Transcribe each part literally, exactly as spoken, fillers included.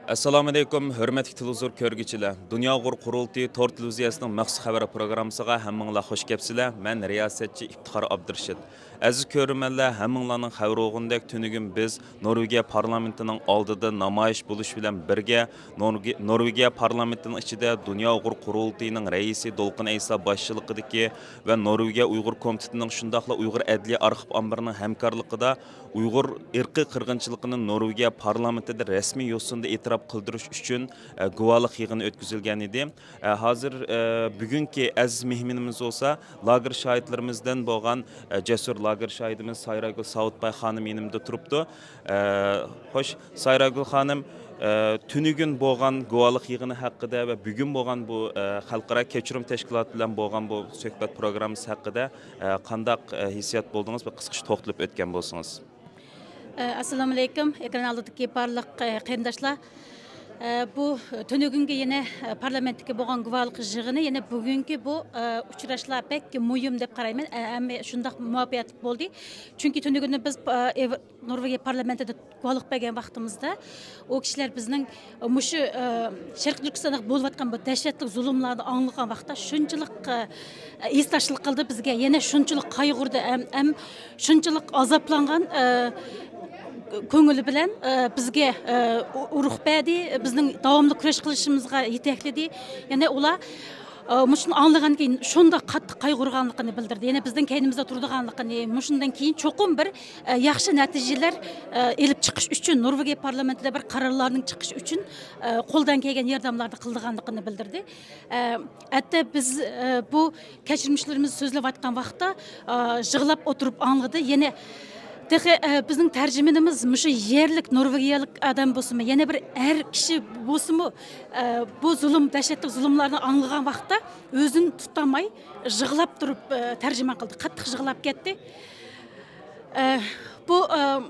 ئەسسالامۇئەلەيكۇم، ھۆرمەتلىك تېلېۋىزور كۆرگۈچىلەر! دۇنيا ئۇيغۇر قۇرۇلتىيى تور تېلېۋىزىيەسىنىڭ مەخسۇس خەۋەر پروگراممىسىغا ھەممىڭلار خوش كەپسىلەر. مەن رىياسەتچى ئىپتىخار ئابدۇرېشىت. ئەزىز كۆرۈرمەنلەر، ھەممىڭلارنىڭ خەۋىرى بولغىنىدەك، تۈنۈگۈن بىز نورۋېگىيە پارلامېنتىنىڭ ئالدىدا نامايىش بولۇش بىلەن بىرگە، نورگې-، نورۋېگىيە پارلامېنتىنىڭ ئىچىدە دۇنيا ئۇيغۇر قۇرۇلتىيىنىڭ رەئىسى دولقۇن ئەيسا باشچىلىقىدىكى ۋە نورۋېگىيە ئۇيغۇر كومىتېتىنىڭ، شۇنداقلا ئۇيغۇر ئەدلىيە ئارخىپ ئامبىرىنىڭ ھەمكارلىقىدا ئۇيغۇر ئىرقىي قىرغىنچىلىقىنى نورۋېگىيە پارلامېنتىدا رەسمىي يوسۇندا ئېتىراپ قىلدۇرۇش ئۈچۈن، ئە، گۇۋاھلىق يىغىنى ئۆتكۈزۈلگەن ئىدى. ئە، ھازىر، ئە، بۈگۈنكى ئەزىز مېھمىنىمىز بولسا لاگېر شاھىتلىرىمىزدىن بولغان، ئە، جەسۇر لاگېر شاھىتىمىز سايراگۈل ساۋۇتباي خانىم يېنىمدا تۇرۇپتۇ. ئە، خوش، سايراگۈل خانىم، ئە، تۈنۈگۈن بولغان گۇۋاھلىق يىغىنى ھەققىدە ۋە بۈگۈن بولغان بۇ، ئە، خەلقئارا كەچۈرۈم تەشكىلاتى بىلەن بولغان بۇ سۆھبەت پروگراممىسى ھەققىدە، ئە، قانداق، ئە، ھېسسىيات بولدىڭىز؟ بىر قىسقىچە توختىلىپ ئۆتكەن بولسىڭىز. ئە، ئەسسالامۇئەلەيكۇم، ئېكران ئالدىدىكى بارلىق، ئە، قېرىنداشلار. ئە، بۇ تۈنۈگۈنكى يەنە، ئە، پارلامېنتتىكى بولغان گۇۋاھلىق يىغىنى يەنە بۈگۈنكى بۇ، ئە، ئۇچراشلار بەك مۇھىم دەپ قارايمەن. ئە، ھەم شۇنداق مۇۋەپپەقىيەتلىك بولدى. چۈنكى تۈنۈگۈنى بىز، ئە، ئېۋ-، نورۋېگىيە پارلامېنتىدا گۇۋاھلىق بەرگەن ۋاقتىمىزدا، ئۇ كىشىلەر بىزنىڭ مۇشۇ، ئە، شەرقىي تۈركىستاندا بولۇۋاتقان بۇ دەھشەتلىك زۇلۇملارنى ئاڭلىغان ۋاقىتتا شۇنچىلىق، ئە، ھېسداشلىق قىلدى بىزگە، يەنە شۇنچىلىق قايغۇردى، ھەم، ھەم شۇنچىلىق ئازابلانغان، ئە، كۆڭلى بىلەن، ئە، بىزگە، ئە، ئۇ-، ئۇرۇق بەردى، بىزنىڭ داۋاملىق كۈرەش قىلىشىمىزغا يېتەكلىدى. يەنە ئۇلار، ئە، مۇشۇنى ئاڭلىغاندىن كېيىن شۇنداق قاتتىق قايغۇرغانلىقىنى بىلدۈردى. يەنە بىزنىڭ كەينىمىزدە تۇرىدىغانلىقىنى، مۇشۇندىن كېيىن چوقۇم بىر، ئە، ياخشى نەتىجىلەر، ئە، ئېلىپ چىقىش ئۈچۈن، نورۋېگىيە پارلامېنتىدا بىر قارارلارنىڭ چىقىشى ئۈچۈن، ئە، قولدىن كەلگەن ياردەملەرنى قىلىدىغانلىقىنى بىلدۈردى. ئە، ھەتتا بىز، ئە، بۇ كەچۈرمىشلىرىمىزنى سۆزلەۋاتقان ۋاقىتتا، ئە، يىغلاپ ئولتۇرۇپ ئاڭلىدى. يەنە تېخى، ئە، بىزنىڭ تەرجىمىنىمىز مۇشۇ يەرلىك نورۋېگىيەلىك ئادەم بولسىمۇ، يەنە بىر ئەر كىشى بولسىمۇ، ئە، بۇ زۇلۇم، دەھشەتلىك زۇلۇملارنى ئاڭلىغان ۋاقىتتا ئۆزىنى تۇتالماي يىغلاپ تۇرۇپ، ئە، تەرجىمە قىلدى. قاتتىق يىغلاپ كەتتى. ئە، بۇ، ئە،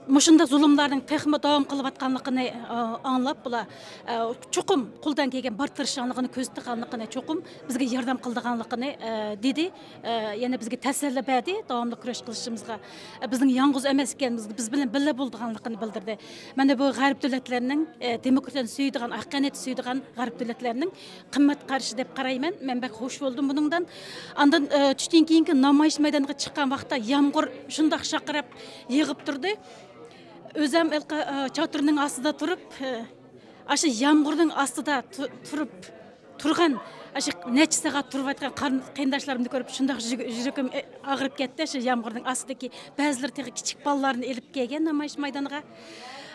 مۇشۇنداق زۇلۇملارنىڭ تېخىمۇ داۋام قىلىۋاتقانلىقىنى، ئە، ئاڭلاپ، بۇلار، ئە، چوقۇم قولدىن كەلگەن بار تىرىشچانلىقىنى كۆرسىتىدىغانلىقىنى، چوقۇم بىزگە ياردەم قىلىدىغانلىقىنى، ئە، دېدى. ئە، يەنە بىزگە تەسەللى بەردى، داۋاملىق كۈرەش قىلىشىمىزغا، ئە، بىزنىڭ يالغۇز ئەمەس ئىكەنمىزگە، بىز بىلەن بىللە بولىدىغانلىقىنى بىلدۈردى. مانا بۇ غەرب دۆلەتلىرىنىڭ، ئە، دېموكراتىيەنى سۆيىدىغان، ھەققانىيەتنى سۆيىدىغان غەرب دۆلەتلىرىنىڭ قىممەت قارىشى دەپ قارايمەن. مەن بەك خۇش بولدۇم بۇنىڭدىن. ئاندىن، ئە، چۈشتىن كېيىنكى نامايىش مەيدانىغا چىققان ۋاقىتتا يامغۇر شۇنداق شارقىراپ يېغىپ تۇردى. ئۆزۈم ھېلىقى، ئە، چاتۇرنىڭ ئاستىدا تۇرۇپ، ئە، ئاشۇ يامغۇرنىڭ ئاستىدا تۇ-، تۇرۇپ، تۇرغان، ئاشۇ نەچچە سائەت تۇرۇۋاتقان قارن-، قېرىنداشلىرىمنى كۆرۈپ، شۇنداق يۈرىكىم، ئە، ئاغرىپ كەتتى. شۇ يامغۇرنىڭ ئاستىدىكى بەزىلىرى تېخى كىچىك بالىلارنى ئېلىپ كەلگەن نامايىش مەيدانىغا.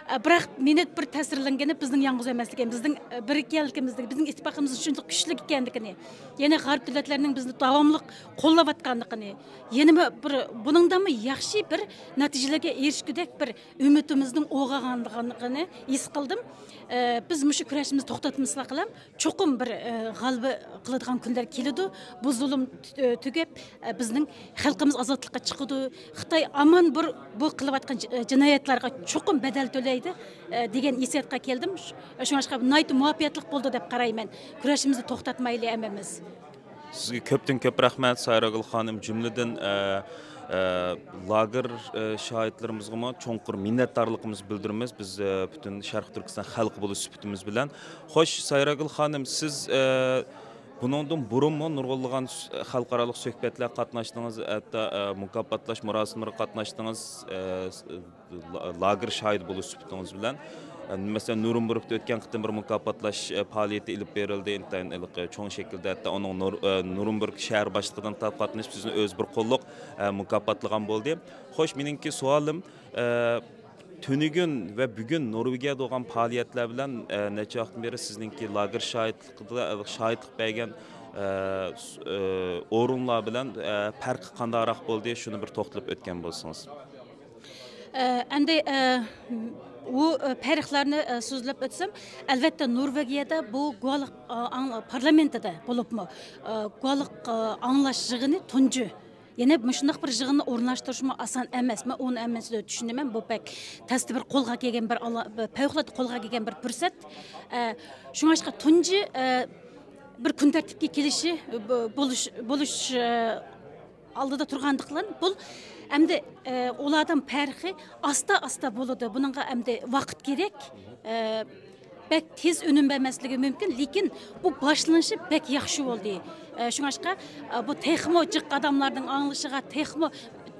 ئە، بىراق مېنى بىر تەسىرلەنگىنى بىزنىڭ يالغۇز ئەمەسلىكىمىز، بىزنىڭ، ئە، بىر ئىكەنلىكىمىزدىكى، بىزنىڭ ئىتتىپاقىمىز شۇنچىلىك كۈچلۈك ئىكەنلىكىنى، يەنە غەرب دۆلەتلىرىنىڭ بىزنى داۋاملىق قوللاۋاتقانلىقىنى، يەنىمۇ بىر، بۇنىڭدىنمۇ ياخشى بىر نەتىجىلەرگە ئېرىشكۈدەك بىر ئۈمىدىمىزنىڭ ئوغانغانلىقىنى ھېس قىلدىم. ئە، بىز مۇشۇ كۈرەشىمىزنى توختاتمىساقلام، چوقۇم بىر، ئە، غەلىبە قىلىدىغان كۈنلەر كېلىدۇ. بۇ زۇلۇم تۈ-، تۈگەپ، ئە، بىزنىڭ خەلقىمىز ئازادلىققا چىقىدۇ. خىتاي ئامان بىر بۇ قىلىۋاتقان جى-، جىنايەتلەرگە چوقۇم بەدەل تۆلەيدۇ، ئە، دېگەن ھېسسىياتقا كەلدىم. شۇ-، شۇڭلاشقا ناھايىتى مۇۋەپپەقىيەتلىك بولدى دەپ قارايمەن. كۈرەشىمىزنى توختاتمايلى ھەممىمىز. سىزگە كۆپتىن كۆپ رەھمەت، سايراگۈل خانىم. جۈملىدىن، ئە، ئە، لاگېر، ئە، شاھىتلىرىمىزغىمۇ چوڭقۇر مىننەتدارلىقىمىزنى بىلدۈرىمىز. بىز، ئە، پۈتۈن شەرقىي تۈركىستان خەلقى بولۇش سۈپىتىمىز بىلەن. خوش، سايراگۈل خانىم، سىز، ئە، بۇنىڭدىن بۇرۇنمۇ نۇرغۇنلىغان س-، خەلقئارالىق سۆھبەتلەرگە قاتناشتىڭىز، ھەتتا، ئە، مۇكاپاتلاش مۇراسىملىرىغا قاتناشتىڭىز. ئە، س-، لا-، لاگېر شاھىتى بولۇش سۈپىتىڭىز بىلەن، ئە، مەسىلەن، نۇرنبېرگدا ئۆتكەن قېتىم بىر مۇكاپاتلاش، ئە، پائالىيىتى ئېلىپ بېرىلدى. ئىنتايىن ھېلىقى چوڭ شەكىلدە، ھەتتا ئۇنىڭ نۇر-، ئە، نۇرنبېرگ شەھەر باشلىقىدىن تارتىپ قاتنىشىپ، سىزنى ئۆزى بىر قوللۇق، ئە، مۇكاپاتلىغان بولدى. خوش، مېنىڭكى سوئالىم، ئە، تۈنۈگۈن ۋە بۈگۈن نورۋېگىيەدە بولغان پائالىيەتلەر بىلەن، ئە، نەچچە ۋاقىتتىن بېرى سىزنىڭكى لاگېر شاھىتلىقىدا، ئە، شاھىتلىق بەرگەن، ئە، س-، ئە، ئورۇنلار بىلەن، ئە، پەرقى قانداقراق بولدى؟ شۇنى بىر توختىلىپ ئۆتكەن بولسىڭىز. ئە، ئەمدى، ئە، ئۇ، ئە، پەرقلەرنى، ئە، سۆزلەپ ئۆتسەم، ئەلۋەتتە، نورۋېگىيەدە بۇ گۇۋاھلىق، ئە، ئاڭ-، پارلامېنتىدا بولۇپمۇ، ئە، گۇۋاھلىق، ئە، ئاڭلاش يىغىنى تۇنجى. يەنە مۇشۇنداق بىر يىغىننى ئورۇنلاشتۇرۇشمۇ ئاسان ئەمەس. مەن ئۇنى ھەممىسىنى چۈشىنىمەن. بۇ بەك تەستە بىر قولغا كەلگەن بىر ئالا-، بىر پەۋقۇلئاددە قولغا كەلگەن بىر پۇرسەت. ئە، شۇڭلاشقا تۇنجى، ئە، بىر كۈن تەرتىپكە كېلىشى، بۇ، بولۇش، بولۇش، ئە، ئالدىدا تۇرغاندىقلار، بۇ ئەمدى، ئە، ئۇلاردىن پەرقى ئاستا-ئاستا بولىدۇ. بۇنىڭغا ئەمدى ۋاقىت كېرەك. ئە، بەك تېز ئۈنۈم بەرمەسلىكى مۇمكىن، لېكىن بۇ باشلىنىشى بەك ياخشى بولدى. ئە، شۇڭلاشقا، ئە، بۇ تېخىمۇ جىق ئاداملارنىڭ ئاڭلىشىغا، تېخىمۇ،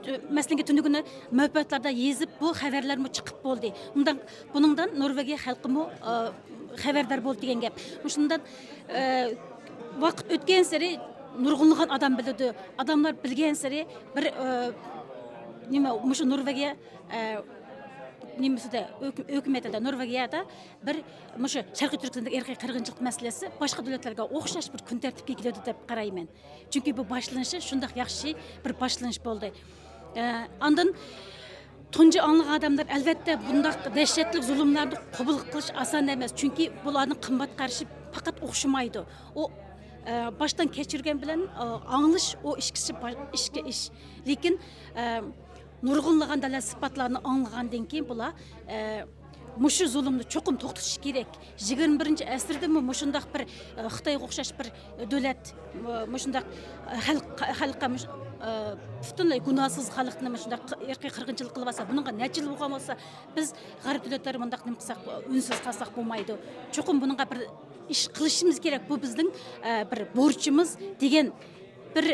ئە، مەسىلەن، تۈنۈ كۈنى مەتبۇئاتلاردا يېزىپ، بۇ خەۋەرلەرمۇ چىقىپ بولدى. بۇنداق، بۇنىڭدىن نورۋېگىيە خەلقىمۇ، ئە، خەۋەردار بولدى دېگەن گەپ. مۇشۇنداق، ئە، ۋاقىت ئۆتكەنسېرى نۇرغۇنلىغان ئادام بىلىدۇ. ئاداملار بىلگەنسېرى بىر، ئە، نېمە، مۇشۇ نورۋېگىيە، ئە، نېمىسىدە، ھۆك-، ھۆكۈمىتىدە، نورۋېگىيەدە بىر مۇشۇ شەرقىي تۈركىستاندىكى ئىرقىي قىرغىنچىلىق مەسىلىسى باشقا دۆلەتلەرگە ئوخشاش بىر كۈن تەرتىپكە كېلىدۇ دەپ قارايمەن. چۈنكى بۇ باشلىنىشى شۇنداق ياخشى بىر باشلىنىش بولدى. ئە، ئاندىن تۇنجى ئاڭلىغان ئادەملەر، ئەلۋەتتە، بۇنداق دەھشەتلىك زۇلۇملارنى قوبۇل قىلىش ئاسان ئەمەس. چۈنكى بۇلارنىڭ قىممەت قارىشى پەقەت ئوخشىمايدۇ. ئۇ، ئە، باشتىن كەچۈرگەن بىلەن، ئە، ئاڭلىش، ئۇ ئىككىسى با-، ئىككى ئىش. لېكىن، ئە، نۇرغۇنلىغان دەلىل ئىسپاتلارنى ئاڭلىغاندىن كېيىن بۇلار، ئە، مۇشۇ زۇلۇمنى چوقۇم توختىتىش كېرەك. يىگىرمە بىرىنچى ئەسىردىمۇ مۇشۇنداق بىر، ئە، خىتايغا ئوخشاش بىر دۆلەت، مۇ-، مۇشۇنداق، ئە، خەلق، خەلققە مۇش-، ئە، پۈتۈنلەي گۇناھسىز خەلقنى مۇشۇنداق ئىرقىي قىرغىنچىلىق قىلىۋاتسا، بۇنىڭغا نەچچە يىل بولغان بولسا، بىز غەرب دۆلەتلىرى مۇنداق نېمە قىلساق، ئۈنسىز قالساق بولمايدۇ. چوقۇم بۇنىڭغا بىر ئىش قىلىشىمىز كېرەك. بۇ بىزنىڭ، ئە، بىر بورچىمىز دېگەن بىر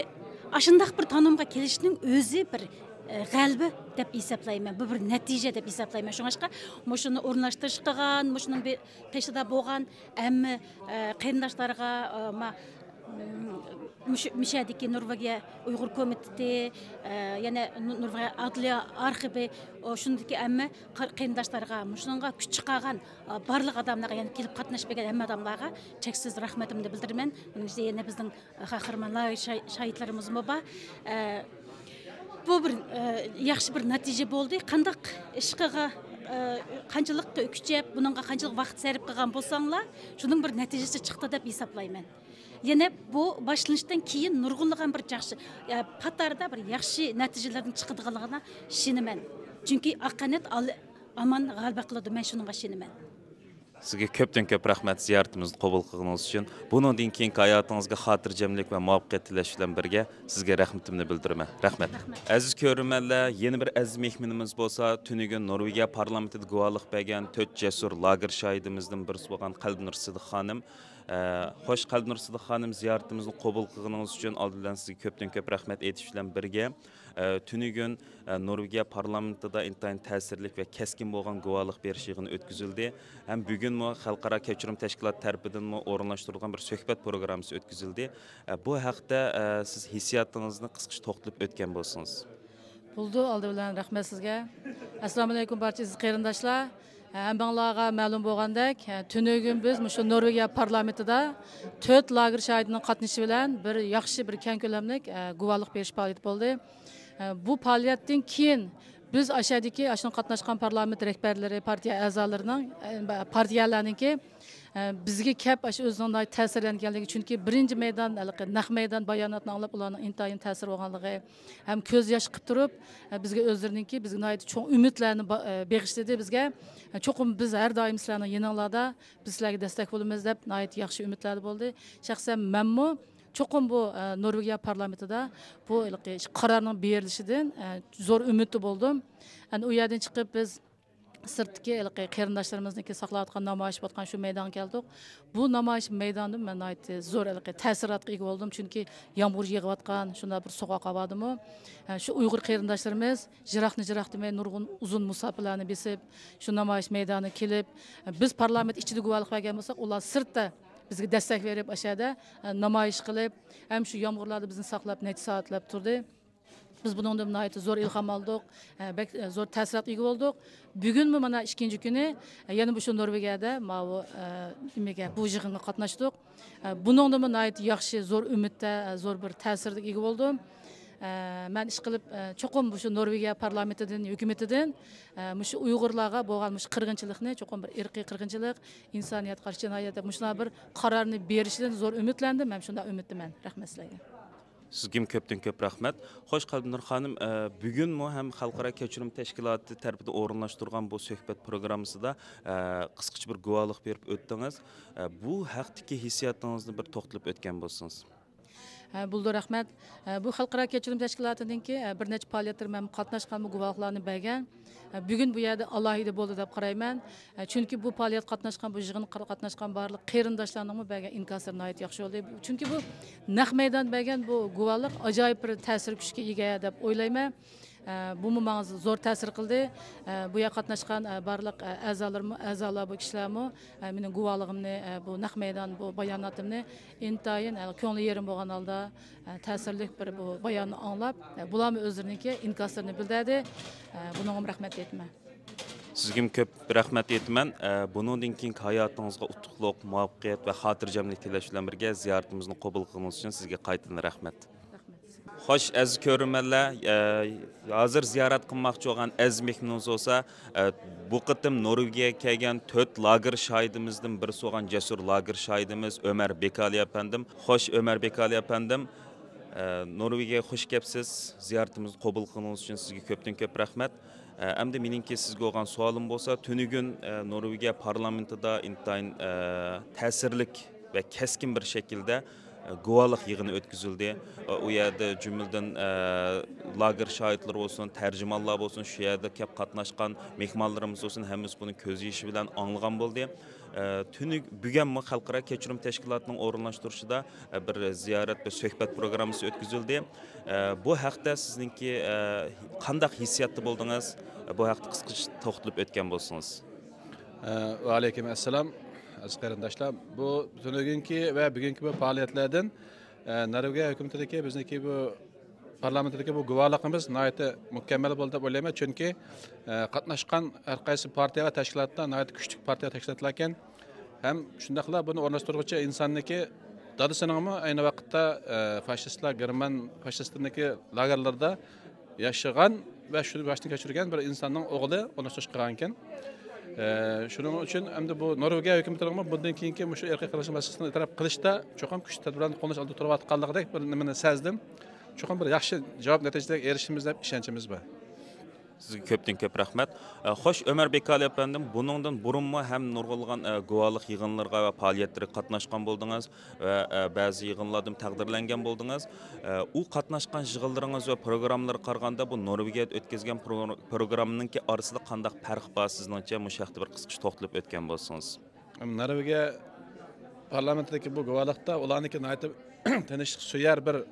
ئاشۇنداق بىر تانىمغا كېلىشنىڭ ئۆزى بىر، ئە، غەلىبە دەپ ھېسابلايمەن. بۇ بىر نەتىجە دەپ ھېسابلايمەن. شۇڭلاشقا مۇشۇنى ئورۇنلاشتۇرۇش قىلغان، مۇشۇنىڭ بىر قېشىدا بولغان ھەممە، ئە، قېرىنداشلارغا، ئە، ما-، مۇشۇ، مۇشۇ يەردىكى نورۋېگىيە ئۇيغۇر كومىتېتى، ئە، يەنە نورۋېگىيە ئادلىيە ئارخىپى، ئۇ، شۇندىكى ھەممە قار-، قېرىنداشلارغا، مۇشۇنىڭغا كۈچ چىقارغان، ئە، بارلىق ئادەملەرگە، يەنە كېلىپ قاتناشىپ بەرگەن ھەممە ئادەملارغا چەكسىز رەھمىتىمنى بىلدۈرىمەن. بۇنىڭ ئىچىدە يەنە بىزنىڭ، ئە، قەھرىمان لاگېر شاي-، شاھىتلىرىمىزمۇ بار. ئە، بۇ بىر، ئە، ياخشى بىر نەتىجە بولدى. قانداق ئىشقىغا، ئە، قانچىلىق كۈچەپ، بۇنىڭغا قانچىلىق ۋاقىت سەرپ قىلغان بولساڭلار، شۇنىڭ بىر نەتىجىسى چىقتى دەپ ھېسابلايمەن. يەنە بۇ باشلىنىشتىن كېيىن نۇرغۇنلىغان بىر ياخشى، ئە، قاتاردا بىر ياخشى نەتىجىلەرنىڭ چىقىدىغانلىقىغا ئىشىنىمەن. چۈنكى ئاق قانات ئال-، ئامان غەلىبە قىلىدۇ، مەن شۇنىڭغا ئىشىنىمەن. سىزگە كۆپتىن كۆپ رەھمەت، زىيارىتىمىزنى قوبۇل قىلغىنىڭىز ئۈچۈن. بۇنىڭدىن كېيىنكى ھاياتىڭىزغا خاتىرجەملىك ۋە مۇۋەپپەقىيەت تىلەش بىلەن بىرگە، سىزگە رەھمىتىمنى بىلدۈرىمەن. رەھمەت. رەھمەت. ئەزىز كۆرۈرمەنلەر، يەنە بىر ئەزىز مېھمىنىمىز بولسا، تۈنۈگۈن نورۋېگىيە پارلامېنتىدا گۇۋاھلىق بەرگەن تۆت جەسۇر لاگېر شاھىدىمىزدىن بىرسى بولغان قەلبىنۇر سىدىق خانىم. ئە، خوش، قەلبىنۇر سىدىق خانىم، زىيارىتىمىزنى قوبۇل قىلغىنىڭىز ئۈچۈن ئالدى بىلەن سىزگە كۆپتىن كۆپ رەھمەت ئېيتىش بىلەن بىرگە، ئە، تۈنۈگۈن، ئە، نورۋېگىيە پارلامېنتىدا ئىنتايىن تەسىرلىك ۋە كەسكىن بولغان گۇۋاھلىق بېرىش يىغىنى ئۆتكۈزۈلدى. ھەم بۈگۈنمۇ خەلقئارا كەچۈرۈم تەشكىلاتى تەرىپىدىنمۇ ئورۇنلاشتۇرۇلغان بىر سۆھبەت پروگراممىسى ئۆتكۈزۈلدى. ئە، بۇ ھەقتە، ئە، سىز ھېسسىياتىڭىزنى قىسقىچە توختىلىپ ئۆتكەن بولسىڭىز. بولىدۇ، ئالدى بىلەن رەھمەت سىزگە. ئەسسالامۇئەلەيكۇم، بارچە ئەزىز قېرىنداشلار. ھەممىڭلارغا مەلۇم بولغاندەك، تۈنۈگۈن بىز مۇشۇ نورۋېگىيە پارلامېنتىدا تۆت لاگېر شاھىتىنىڭ قاتنىشىشى بىلەن بىر ياخشى، بىر كەڭ كۆلەملىك، ئە، گۇۋاھلىق بېرىش پائالىيىتى بولدى. ئە، بۇ پائالىيەتتىن كېيىن بىز ئاشۇ يەردىكى، ئاشۇنىڭ قاتناشقان پارلامېنت رەھبەرلىرى، پارتىيە ئەزالىرىنىڭ، ئە، پارتىيەلەرنىڭكى، ئە، بىزگە كەپ، ئاشۇ ئۆزىنىڭ ناھايىتى تەسىرلەنگەنلىكى، چۈنكى بىرىنچى مەيدان، ھېلىقى نەق مەيدان باياناتنى ئاڭلاپ، ئۇلارنىڭ ئىنتايىن تەسىر بولغانلىقى، ھەم كۆز ياش قىپ تۇرۇپ، بىزگە ئۆزلىرىنىڭكى، بىزگە ناھايىتى چوڭ ئۈمىدلەرنى با-، بېغىشلىدى بىزگە. چوقۇم بىز ھەر دائىم سىلەرنىڭ يېنىڭلاردا، بىز سىلەرگە دەستەك بولىمىز دەپ ناھايىتى ياخشى ئۈمىدلەردە بولدى. شەخسەن مەنمۇ چوقۇم بۇ، ئە، نورۋېگىيە پارلامېنتىدا بۇ ھېلىقى قارارنىڭ بېرىلىشىدىن، ئە، زور ئۈمىدتە بولدۇم. ئەنە ئۇ يەردىن چىقىپ بىز سىرتتىكى ھېلىقى قېرىنداشلىرىمىزنىڭكى ساقلاۋاتقان نامايىش بولۇۋاتقان شۇ مەيدانغا كەلدۇق. بۇ نامايىش مەيدانىدىن مەن ناھايىتى زور ھېلىقى تەسىراتقا ئىگە بولدۇم، چۈنكى يامغۇر يېغىۋاتقان شۇنداق بىر سوغۇق ھاۋادىمۇ، ئە، شۇ ئۇيغۇر قېرىنداشلىرىمىز يىراقنى يىراق دېمەي نۇرغۇن ئۇزۇن مۇساپىلەرنى بېسىپ، شۇ نامايىش مەيدانىغا كېلىپ، ئە، بىز پارلامېنت ئىچىدە گۇۋاھلىق بەرگەن بولساق، ئۇلار سىرتتا بىزگە دەستەك بېرىپ، ئاشۇ يەردە، ئە، نامايىش قىلىپ، ھەم شۇ يامغۇرلاردا بىزنى ساقلاپ، نەچچە سائەتلەپ تۇردى. بىز بۇنىڭدىن ناھايىتى زور ئىلھام ئالدۇق، ئە، بەك، ئە، زور تەسىراتقا ئىگە بولدۇق. بۈگۈنمۇ مانا ئىككىنچى كۈنى، ئە، يەنە مۇشۇ نورۋېگىيەدە ماۋۇ، ئە، نېمىگە، بۇ يىغىنغا قاتناشتۇق. ئە، بۇنىڭدىنمۇ ناھايىتى ياخشى، زور ئۈمىدتە، ئە، زور بىر تەسىرگە ئىگە بولدۇم. ئە، مەن ئىشقىلىپ، ئە، چوقۇم مۇشۇ نورۋېگىيە پارلامېنتىدىن، ھۆكۈمىتىدىن، ئە، مۇشۇ ئۇيغۇرلارغا بولغان مۇشۇ قىرغىنچىلىقنى چوقۇم بىر ئىرقىي قىرغىنچىلىق، ئىنسانىيەتكە قارشى جىنايەت دەپ مۇشۇنداق بىر قارارنى بېرىشىدىن زور ئۈمىدلەندىم ھەم شۇنداق ئۈمىدتىمەن. رەھمەت سىلەرگە. سىزگىمۇ كۆپتىن كۆپ رەھمەت. خوش، قەلبىنۇر خانىم، ئە، بۈگۈنمۇ ھەم خەلقئارا كەچۈرۈم تەشكىلاتى تەرىپىدىن ئورۇنلاشتۇرغان بۇ سۆھبەت پروگراممىسىدا، ئە، قىسقىچە بىر گۇۋاھلىق بېرىپ ئۆتتىڭىز. ئە، بۇ ھەقتىكى ھېسسىياتىڭىزنى بىر توختىلىپ ئۆتكەن بولسىڭىز. ھە، بولىدۇ، رەھمەت. ھە، بۇ خەلقئارا كەچۈرۈم تەشكىلاتىنىڭكى، ھە، بىر نەچچە پائالىيەتلىرىگە مەن قاتناشقان، بۇ گۇۋاھلىقلارنى بەرگەن. ھە، بۈگۈن بۇ يەردە ئالاھىدە بولدى دەپ قارايمەن. ھە، چۈنكى بۇ پائالىيەتكە قاتناشقان، بۇ يىغىنغا قاتناشقان بارلىق قېرىنداشلارنىڭمۇ بەرگەن ئىنكاسلىرى ناھايىتى ياخشى بولدى. چۈنكى بۇ نەق مەيدان بەرگەن بۇ گۇۋاھلىق ئاجايىپ بىر تەسىر كۈچكە ئىگە دەپ ئويلايمەن. ئە، بۇمۇ ماڭا زور تەسىر قىلدى. ئە، بۇ يەرگە قاتناشقان، ئە، بارلىق، ئە، ئەزالىرىمۇ، ئەزالار، بۇ كىشىلەرمۇ، ئە، مېنىڭ گۇۋاھلىقىمنى، ئە، بۇ نەق مەيدان، بۇ باياناتىمنى ئىنتايىن، ئە، كۆڭلى يېرىم بولغان ھالدا، ئە، تەسىرلىك بىر بۇ باياننى ئاڭلاپ، ئە، بۇلارمۇ ئۆزلىرىنىڭكى ئىنكاسلىرىنى بىلدۈردى. ئە، بۇنىڭغىمۇ رەھمەت ئېيتىمەن. سىزگىمۇ كۆپ رەھمەت ئېيتىمەن. ئە، بۇنىڭدىن كېيىنكى ھاياتىڭىزغا ئۇتۇقلۇق، مۇۋەپپەقىيەت ۋە خاتىرجەملىك تىلەش بىلەن بىرگە، زىيارىتىمىزنى قوبۇل قىلغىنىڭىز ئۈچۈن سىزگە قايتىدىن رەھمەت. خوش، ئەزىز كۆرۈرمەنلەر، ئە، ھازىر زىيارەت قىلماقچى بولغان ئەزىز مېھمىنىمىز بولسا، ئە، بۇ قېتىم نورۋېگىيەگە كەلگەن تۆت لاگېر شاھىتىمىزدىن بىرسى بولغان جەسۇر لاگېر شاھىتىمىز ئۆمەر بېكالى ئەپەندىم. خوش، ئۆمەر بېكالى ئەپەندىم، ئە، نورۋېگىيەگە خوش كەپسىز. زىيارىتىمىزنى قوبۇل قىلغىنىڭىز ئۈچۈن سىزگە كۆپتىن كۆپ رەھمەت. ئە، ئەمدى مېنىڭكى سىزگە بولغان سوئالىم بولسا، تۈنۈگۈن، ئە، نورۋېگىيە پارلامېنتىدا ئىنتايىن، ئە، تەسىرلىك ۋە كەسكىن بىر شەكىلدە، ئە، گۇۋاھلىق يىغىنى ئۆتكۈزۈلدى. ئە، ئۇ يەردە جۈملىدىن، ئە، لاگېر شاھىتلىرى بولسۇن، تەرجىمانلار بولسۇن، شۇ يەردە كەپ قاتناشقان مېھمانلىرىمىز بولسۇن، ھەممىسى بۇنى كۆز يېشى بىلەن ئاڭلىغان بولدى. ئە، تۈنۈ-، بۈگۈنمۇ خەلقئارا كەچۈرۈم تەشكىلاتىنىڭ ئورۇنلاشتۇرۇشىدا، ئە، بىر زىيارەت، بىر سۆھبەت پروگراممىسى ئۆتكۈزۈلدى. ئە، بۇ ھەقتە سىزنىڭكى، ئە، قانداق ھېسسىياتتا بولدىڭىز؟ بۇ ھەقتە قىسقىچە توختىلىپ ئۆتكەن بولسىڭىز. ئە، ۋەئەلەيكۇم ئەسسالام، ئەزىز قېرىنداشلار. بۇ تۈنۈگۈنكى ۋە بۈگۈنكى بۇ پائالىيەتلەردىن، ئە، نورۋېگىيە ھۆكۈمىتىدىكى بىزنىڭكى بۇ پارلامېنتتىكى بۇ گۇۋاھلىقىمىز ناھايىتى مۇكەممەل بولدى دەپ ئويلايمەن. چۈنكى، ئە، قاتناشقان ھەر قايسى پارتىيە ۋە تەشكىلاتلار ناھايىتى كۈچلۈك پارتىيە، تەشكىلاتلار ئىكەن. ھەم شۇنداقلا بۇنى ئورۇنلاشتۇرغۇچى ئىنساننىڭكى دادىسىنىڭمۇ ئەينى ۋاقىتتا، ئە، فاشىستلار، گېرمان فاشىستلىرىنىڭكى لاگېرلىرىدا ياشىغان ۋە شۇ باشتىن كەچۈرگەن بىر ئىنساننىڭ ئوغلى ئورۇنلاشتۇرۇش قىلغان ئىكەن. ئە، شۇنىڭ ئۈچۈن ئەمدى بۇ نورۋېگىيە ھۆكۈمىتىنىڭمۇ بۇندىن كېيىنكى مۇشۇ ئىرقىي قىرغىنچىلىق مەسىلىسىنى ئېتىراپ قىلىشتا چوقۇم كۈچلۈك تەدبىرلەرنى قوللىنىش ئالدىدا تۇرۇۋاتقانلىقىدەك بىر نېمىنى سەزدىم. چوقۇم بىر ياخشى جاۋاب، نەتىجىلەرگە ئېرىشىمىز دەپ ئىشەنچىمىز بار. سىزگە كۆپتىن كۆپ رەھمەت. ئە، خوش، ئۆمەر بېكالى ئەپەندىم، بۇنىڭدىن بۇرۇنمۇ ھەم نۇرغۇنلىغان، ئە، گۇۋاھلىق يىغىنلىرىغا ۋە پائالىيەتلىرىگە قاتناشقان بولدىڭىز ۋە، ئە، بەزى يىغىنلاردىمۇ تەقدىرلەنگەن بولدىڭىز. ئە، ئۇ قاتناشقان يىغىنلىرىڭىز ۋە پروگراممىلىرىغا قارىغاندا بۇ نورۋېگىيەدە ئۆتكۈزگەن پرو-، پروگراممىنىڭكى ئارىسىدا قانداق پەرق بار سىزنىڭچە؟ مۇشۇ ھەقتە بىر قىسقىچە توختىلىپ ئۆتكەن بولسىڭىز. نورۋېگىيە پارلامېنتىدىكى بۇ گۇۋاھلىقتا ئۇلارنىڭكى ناھايىتى تىنچلىق سۆيەر بىر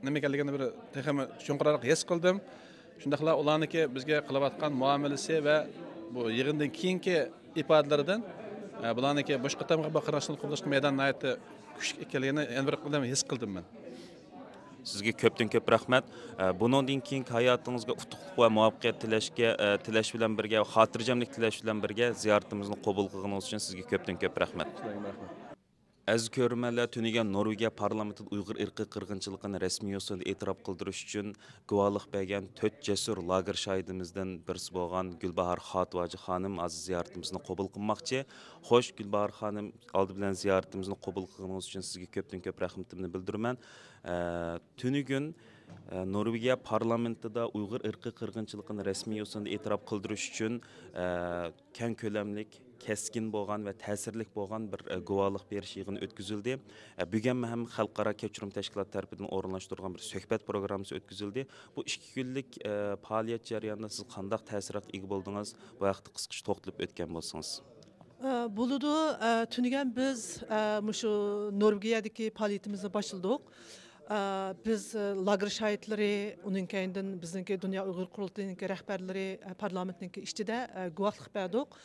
نېمە ئىكەنلىكىنى بىر تېخىمۇ چوڭقۇرراق ھېس قىلدىم. شۇنداقلا ئۇلارنىڭكى بىزگە قىلىۋاتقان مۇئامىلىسى ۋە بۇ يىغىندىن كېيىنكى ئىپادىلىرىدىن، ئە، بۇلارنىڭكى مۇشۇ قېتىمقى بۇ قېرىنداشلارنى قوبۇللاشقا مەيدان ناھايىتى كۈچلۈك ئىكەنلىكىنى يەنە بىر قېتىم ھېس قىلدىم مەن. سىزگە كۆپتىن كۆپ رەھمەت. ئە، بۇنىڭدىن كېيىنكى ھاياتىڭىزغا ئۇتۇقلۇق ۋە مۇۋەپپەقىيەت تىلەشكە، ئە، تىلەش بىلەن بىرگە، خاتىرجەملىك تىلەش بىلەن بىرگە، زىيارىتىمىزنى قوبۇل قىلغىنىڭىز ئۈچۈن سىزگە كۆپتىن كۆپ رەھمەت. سىلەرگىمۇ رەھمەت. ئەزىز كۆرۈرمەنلەر، تۈنۈگۈن نورۋېگىيە پارلامېنتىدا ئۇيغۇر ئىرقىي قىرغىنچىلىقىنى رەسمىي يوسۇندا ئېتىراپ قىلدۇرۇش ئۈچۈن گۇۋاھلىق بەرگەن تۆت جەسۇر لاگېر شاھىدىمىزدىن بىرسى بولغان گۈلباھار خاتىۋاجى خانىم ھازىر زىيارىتىمىزنى قوبۇل قىلماقچى. خوش، گۈلباھار خانىم، ئالدى بىلەن زىيارىتىمىزنى قوبۇل قىلغىنىڭىز ئۈچۈن سىزگە كۆپتىن كۆپ رەھمىتىمنى بىلدۈرىمەن. ئە، تۈنۈگۈن، ئە، نورۋېگىيە پارلامېنتىدا ئۇيغۇر ئىرقىي قىرغىنچىلىقىنى رەسمىي يوسۇندا ئېتىراپ قىلدۇرۇش ئۈچۈن، ئە، كەڭ كۆلەملىك، كەسكىن بولغان ۋە تەسىرلىك بولغان بىر، ئە، گۇۋاھلىق بېرىش يىغىنى ئۆتكۈزۈلدى. ئە، بۈگۈنمۇ ھەم خەلقئارا كەچۈرۈم تەشكىلاتى تەرىپىدىن ئورۇنلاشتۇرۇلغان بىر سۆھبەت پروگراممىسى ئۆتكۈزۈلدى. بۇ ئىككى كۈنلۈك، ئە، پائالىيەت جەريانىدا سىز قانداق تەسىراتقا ئىگە بولدىڭىز؟ بۇ ھەقتە قىسقىچە توختىلىپ ئۆتكەن بولسىڭىز. ئە، بولىدۇ. ئە، تۈنۈگۈن بىز، ئە، مۇشۇ نورۋېگىيەدىكى پائالىيىتىمىزنى باشلىدۇق. ئە، بىز، ئە، لاگېر شاھىتلىرى، ئۇنىڭ كەينىدىن بىزنىڭكى دۇنيا ئۇيغۇر قۇرۇلتىيىنىڭكى رەھبەرلىرى، ئە، پارلامېنتنىڭكى ئىچىدە، ئە، گۇۋاھلىق بەردۇق.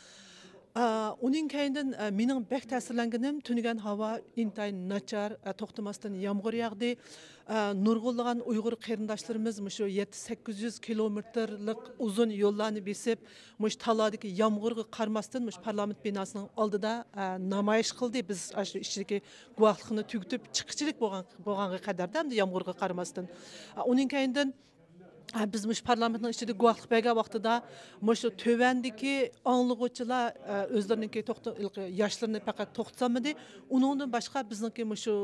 ئە، ئۇنىڭ كەينىدىن، ئە، مېنىڭ بەك تەسىرلەنگىنىم، تۈنۈگۈن ھاۋا ئىنتايىن ناچار، ئە، توختىماستىن يامغۇر ياغدى. ئە، نۇرغۇنلىغان ئۇيغۇر قېرىنداشلىرىمىز مۇشۇ يەتتە سەككىز يۈز كىلومېتىرلىق ئۇزۇن يوللارنى بېسىپ، مۇشۇ تالادىكى يامغۇرغا قارىماستىن، مۇشۇ پارلامېنت بىناسىنىڭ ئالدىدا، ئە، نامايىش قىلدى. بىز ئاشۇ ئىچىدىكى گۇۋاھلىقنى تۈگىتىپ چىققۇچىلىك بولغان، بولغانغا قەدەردە، ئەمدى يامغۇرغا قارىماستىن. ئە، ئۇنىڭ كەينىدىن، ئە، بىز مۇشۇ پارلامېنتنىڭ ئىچىدە گۇۋاھلىق بەرگەن ۋاقتىدا، مۇشۇ تۆۋەندىكى ئاڭلىغۇچىلار، ئە، ئۆزلىرىنىڭكى توختا-، ھېلىقى ياشلىرىنى پەقەت توختىتالمىدى. ئۇنىڭدىن باشقا بىزنىڭكى مۇشۇ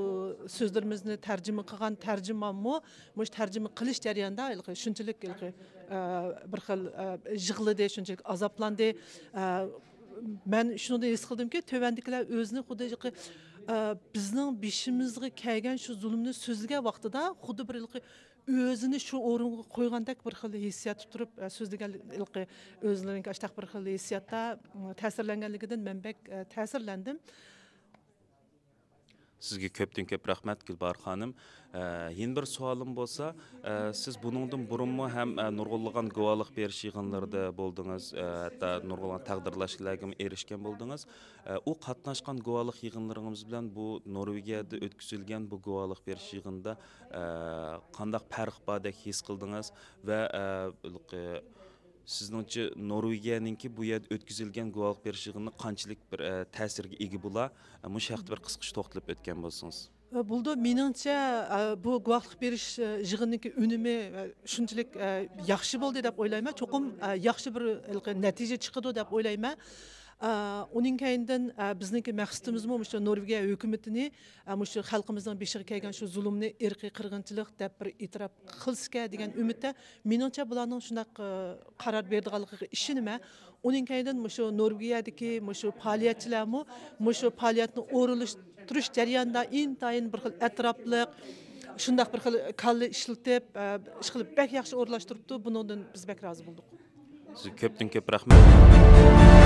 سۆزلىرىمىزنى تەرجىمە قىلغان تەرجىمانمۇ مۇشۇ تەرجىمە قىلىش جەريانىدا ھېلىقى شۇنچىلىك ھېلىقى، ئە، بىر خىل، ئە، يىغلىدى، شۇنچىلىك ئازابلاندى. ئە، مەن شۇنى ھېس قىلدىمكى، تۆۋەندىكىلەر ئۆزىنى خۇددى ھېلىقى، ئە، بىزنىڭ بېشىمىزغا كەلگەن شۇ زۇلۇمنى سۆزلىگەن ۋاقتىدا خۇددى بىر ھېلىقى ئۆزىنى شۇ ئورۇنغا قويغاندەك بىر خىل ھېسسىياتتا تۇرۇپ، ئە، سۆزلىگەن ھېلىقى ئۆزلىرىنىڭكى ئاشتاق بىر خىل ھېسسىياتتا، م، تەسىرلەنگەنلىكىدىن مەن بەك، ئە، تەسىرلەندىم. سىزگە كۆپتىن كۆپ رەھمەت، گۈلباھار خانىم. ئە، يەنە بىر سوئالىم بولسا، ئە، سىز بۇنىڭدىن بۇرۇنمۇ ھەم، ئە، نۇرغۇنلىغان گۇۋاھلىق بېرىش يىغىنلىرىدا بولدىڭىز، ئە، ھەتتا نۇرغۇنلىغان تەقدىرلەشلەرگىمۇ ئېرىشكەن بولدىڭىز. ئە، ئۇ قاتناشقان گۇۋاھلىق يىغىنلىرىڭىز بىلەن بۇ نورۋېگىيەدە ئۆتكۈزۈلگەن بۇ گۇۋاھلىق بېرىش يىغىنىدا، ئە، قانداق پەرق باردەك ھېس قىلدىڭىز ۋە، ئە، ھېلىقى سىزنىڭچە نورۋېگىيەنىڭكى بۇ يەردە ئۆتكۈزۈلگەن گۇۋاھلىق بېرىش يىغىنى قانچىلىك بىر، ئە، تەسىرگە ئىگە بولا؟ ئە، مۇشۇ ھەقتە بىر قىسقىچە توختىلىپ ئۆتكەن بولسىڭىز. ئە، بولىدۇ. مېنىڭچە، ئە، بۇ گۇۋاھلىق بېرىش، ئە، يىغىنىنىڭكى ئۈنۈمى، ئە، شۇنچىلىك، ئە، ياخشى بولدى دەپ ئويلايمەن. چوقۇم، ئە، ياخشى بىر ھېلىقى نەتىجە چىقىدۇ دەپ ئويلايمەن. ئە، ئۇنىڭ كەينىدىن، ئە، بىزنىڭكى مەقسىتىمىزمۇ مۇشۇ نورۋېگىيە ھۆكۈمىتىنى، ئە، مۇشۇ خەلقىمىزنىڭ بېشىغا كەلگەن شۇ زۇلۇمنى ئىرقىي قىرغىنچىلىق دەپ بىر ئېتىراپ قىلسىكەن دېگەن ئۈمىدتە. مېنىڭچە بۇلارنىڭ شۇنداق، ئە، قارار بېرىدىغانلىقىغا ئىشىنىمەن. ئۇنىڭ كەينىدىن مۇشۇ نورۋېگىيەدىكى مۇشۇ پائالىيەتچىلەرمۇ مۇشۇ پائالىيەتنى ئورۇنلاشتۇرۇش جەريانىدا ئىنتايىن بىر خىل ئەتراپلىق، شۇنداق بىر خىل كاللا ئىشلىتىپ، ئە، ئىشقىلىپ بەك ياخشى ئورۇنلاشتۇرۇپتۇ. بۇنىڭدىن بىز بەك رازى بولدۇق. سىزگە كۆپتىن كۆپ رەھمەت.